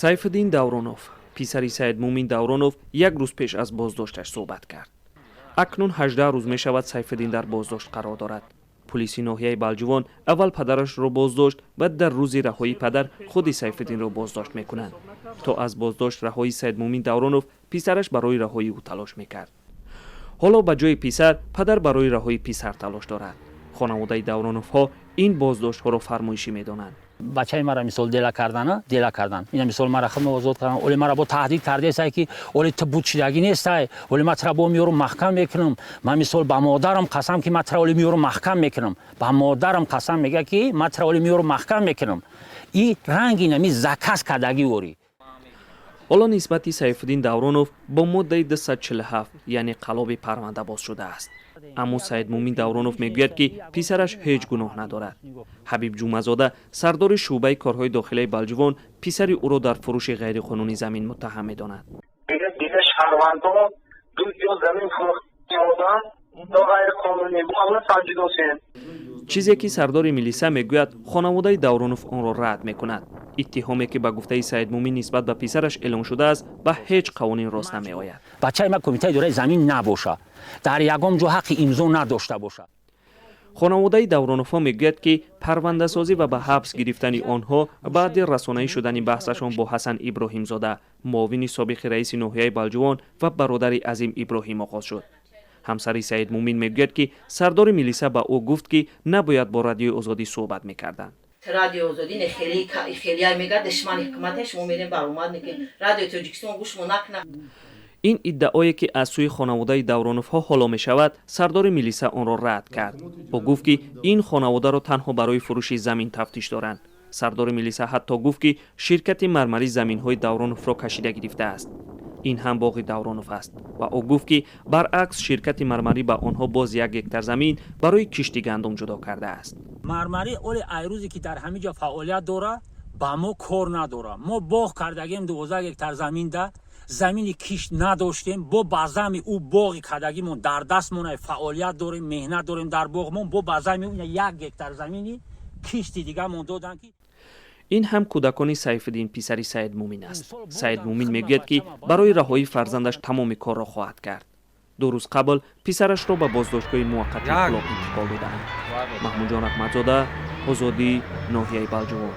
Сайфиддин Давронов, писари Саидмумин Давронов, як рӯз пеш аз боздошташ суҳбат кард. Акнун 18 рӯз мешавад, Сайфиддин дар боздошт қарор дорад. Пулиси ноҳияи Балҷувон аввал падарашро боздошт, баъд дар рӯзи раҳоии падар худи Сайфиддинро боздошт мекунанд. То аз боздошт раҳоии Саидмумин Давронов, писараш барои раҳоии ӯ талош мекард. Ҳоло ба ҷои писар падар барои раҳоии писар талош дорад. Хонаводаи Давроновҳо ин боздоштҳоро фармоишӣ медонанд. Бачаи мара, мисол, дела кардана, дела кардан. Ина, мисол, мара худма озод кардан. Оли мара бо таҳдид кардесай, ки оли ту буд шидагӣ нестай, оли ма тра бо меёрум, маҳкам мекунам. Ман, мисол, ба модарам қасам, ки ма тра оли меёрум, маҳкам мекунам. Ба модарам қасам, мега, ки ма тра оли меёрум, маҳкам мекунам. И ранги нами заказ кардагӣ ворӣ. Ҳоло нисбати Сайфиддин Давронов бо моддаи 247, яъне қалоби, парванда боз шудааст. Аммо Саидмумин Давронов мегӯяд, ки писараш ҳеҷ гуноҳ надорад. Ҳабиб Ҷумъазода, сардори шӯъбаи корҳои дохилаи Балҷувон, писари ӯро дар фурӯши ғайриқонунӣ замин муттаҳам медонад. Дига шаҳрвандон ду ҷо замин фурӯхтиодам до ғайриқонунӣ санҷидосем. Чизе ки сардори милиса мегӯяд, хонаводаи Давронов онро рад мекунад. Иттиҳоме, ки ба гуфтаи Саидмумин нисбат ба писараш эълон шудааст, ба ҳеҷ қонунин рост намеояд. Бачаи ма кумитаи идораи замин набоша, дар ягон ҷо ҳаққи имзо надошта бошад. Хонаводаи Давроновҳо мегӯяд, ки парвандасозӣ ва ба ҳабс гирифтани онҳо баъди расонаӣ шудани баҳсашон бо Ҳасан Иброҳимзода, муовини собиқи раиси ноҳияи Балҷувон ва бародари Азим Иброҳим, оғоз шуд. Ҳамсари Саидмумин мегӯяд, ки сардори милиса ба ӯ гуфт, ки набояд бо Радиои Озодӣ суҳбат мекарданд. Радиои Озодӣ не, хеле хелия мега, душмани ҳукумате. Шумо мерем, баромад мекунем, Радиои Тоҷикистон гӯшмо накунад. Ин иддаое, ки аз сӯи хонаводаи Давроновҳо ҳоло мешавад, сардори милиса онро рад кард. Ӯ гуфт, ки ин хонаводаро танҳо барои фурӯши замин тафтиш доранд. Сардори милиса ҳатто гуфт, ки ширкати Мармарӣ заминҳои Давроновро кашида гирифтааст, ин ҳам боғи Давронов аст, ва ӯ гуфт, ки баръакс, ширкати Мармарӣ ба онҳо боз 1 гектар замин барои кишти гандум ҷудо кардааст. Мармарӣ оли айрӯзе ки дар ҳамин ҷо фаъолият дорад, ба мо кор надорад. Мо боғ кардагем 12 гектар заминда, замини кишт надоштем. Бо ба зами ӯ боғи кардагимон дар дастмона, фаъолият дорем, меҳнат дорем дар боғмон. Бо ба зами ӯ 1 гектар замини кишти дигамон доданд, ки Ин ҳам кӯдакони Сайфиддин, писари Саидмумин аст. Саидмумин мегӯяд, ки барои раҳоии фарзандаш тамоми корро хоҳад кард. 2 рӯз қабл писарашро ба боздоштгоҳи муваққатии Кӯлоб интиқол додаанд. Маҳмудҷон Раҳматзода, Озодӣ, ноҳияи Балҷувон.